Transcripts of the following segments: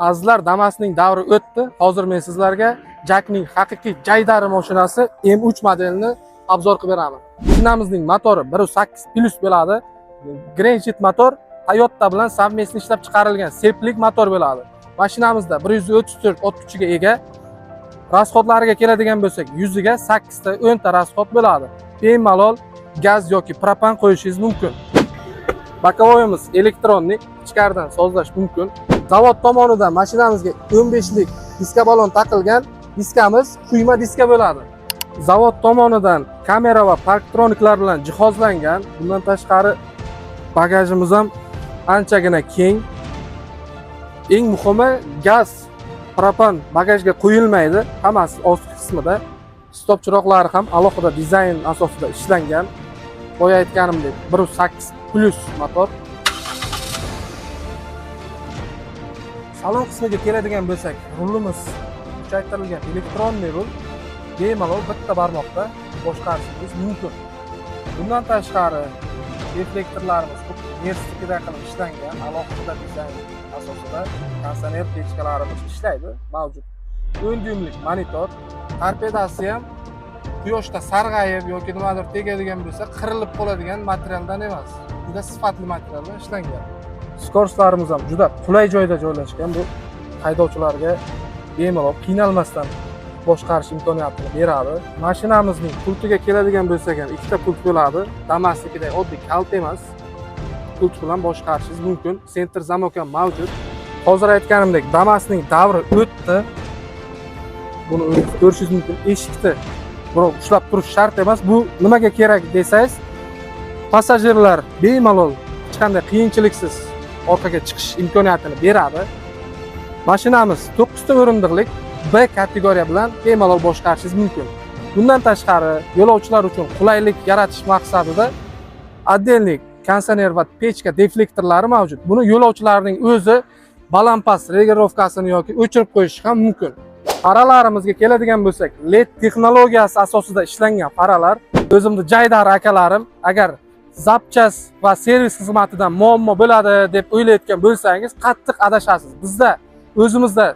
Azizlar, Damasning davri o'tdi. Hozir men sizlarga Jackning haqiqiy jaydari mashinasi M3 modelini обзор qilib beraman. Mashinamizning motori 1.8 plus bo'ladi. Greenshit motor Toyota bilan совместно ishlab chiqarilgan seplik motor bo'ladi. Mashinamizda 134 ot kuchiga ega. Расход lariga keladigan bo'lsak, yuziga 8 ta 10 ta расход bo'ladi. Bemalol gaz yoki propan qo'yishingiz mumkin. Боковой imiz электронный, ichkaridan sozlash mumkin. Zavod tomonidan mashinamizga 15 lik diska balon taqilgan, diskamiz quyma diska bo'ladi. Zavod tomonidan kamera va parktroniklar bilan jihozlangan. Bundan tashqari bagajimiz ham anchagina keng. Eng muhimi, gaz, propan bagajga qo'yilmaydi, hammasi ostki qismida. Stop chiroqlari ham alohida dizayn asosida ishlangan. Boya aytganimdek, 1.8 plus motor. Salon qismiga keladigan bo'lsak, rulimiz kuchaytirilgan электронный rul, bemalol bitta barmoqda boshqarishingiz mumkin. Bundan tashqari deflektorlarimiz xuddi Mercenesnikidek qilib ishlangan, alohida dizayn asosida. Konditsioner, pechkalarimiz ishlaydi, mavjud. 10 dyumlik monitor, torpedasi ham quyoshda sarg'ayib yoki nimadir tegadigan bo'lsa, qirilib qoladigan materialdan emas, juda sifatli materialdan ishlangan. Скорость larimiz ham juda qulay joyda joylashgan. Bu haydovchilarga bemalol qiynalmasdan boshqarish imkoniyatini beradi. Mashinamizning pultiga keladigan bo'lsak ham, ikkita pult bo'ladi. Damasnikidek oddiy kalit emas, pult bilan boshqarishingiz mumkin. Центр замок ham mavjud. Hozir aytganimdek, Damasning davri o'tdi. Buni o'zingiz ko'rishingiz mumkin, eshikni birov ushlab turish shart emas. Bu nimaga kerak desangiz, passajirlar bemalol hech qanday qiyinchiliksiz orqaga chiqish imkoniyatini beradi. Mashinamiz to'qqizta o'rindiqlik, B kategoriya bilan bemalol boshqarishingiz mumkin. Bundan tashqari yo'lovchilar uchun qulaylik yaratish maqsadida отдельный konditsioner va pechka deflektorlari mavjud. Buni yo'lovchilarning o'zi baland past регулировка sini yoki o'chirib qo'yishi ham mumkin. Faralarimizga keladigan bo'lsak, LED texnologiyasi asosida ishlangan faralar. O'zimni jaydari akalarim, agar запчасть va servis xizmatidan muammo bo'ladi deb o'ylayotgan bo'lsangiz, qattiq adashasiz. Bizda o'zimizda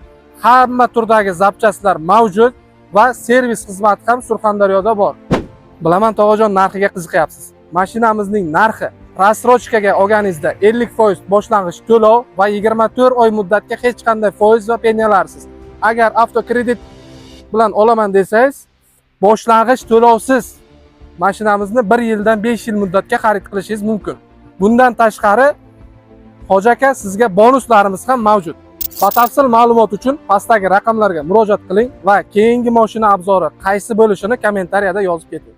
hamma turdagi запчасть lar mavjud va servis xizmati ham Surxondaryoda bor. Bilaman, tog'ajon, narxiga qiziqyapsiz. Mashinamizning narxi рассрочка ga olganingizda 50% boshlang'ich to'lov va 24 oy muddatga hech qanday foiz va penyalarsiz. Agar avtokredit bilan olaman desangiz, boshlang'ich to'lovsiz mashinamizni 1 yildan 5 yil muddatga xarid qilishingiz mumkin. Bundan tashqari, hoji aka, sizga bonuslarimiz ham mavjud. Batafsil ma'lumot uchun pastdagi raqamlarga murojaat qiling va keyingi mashina обзор i qaysi bo'lishini kommentariyada yozib keting.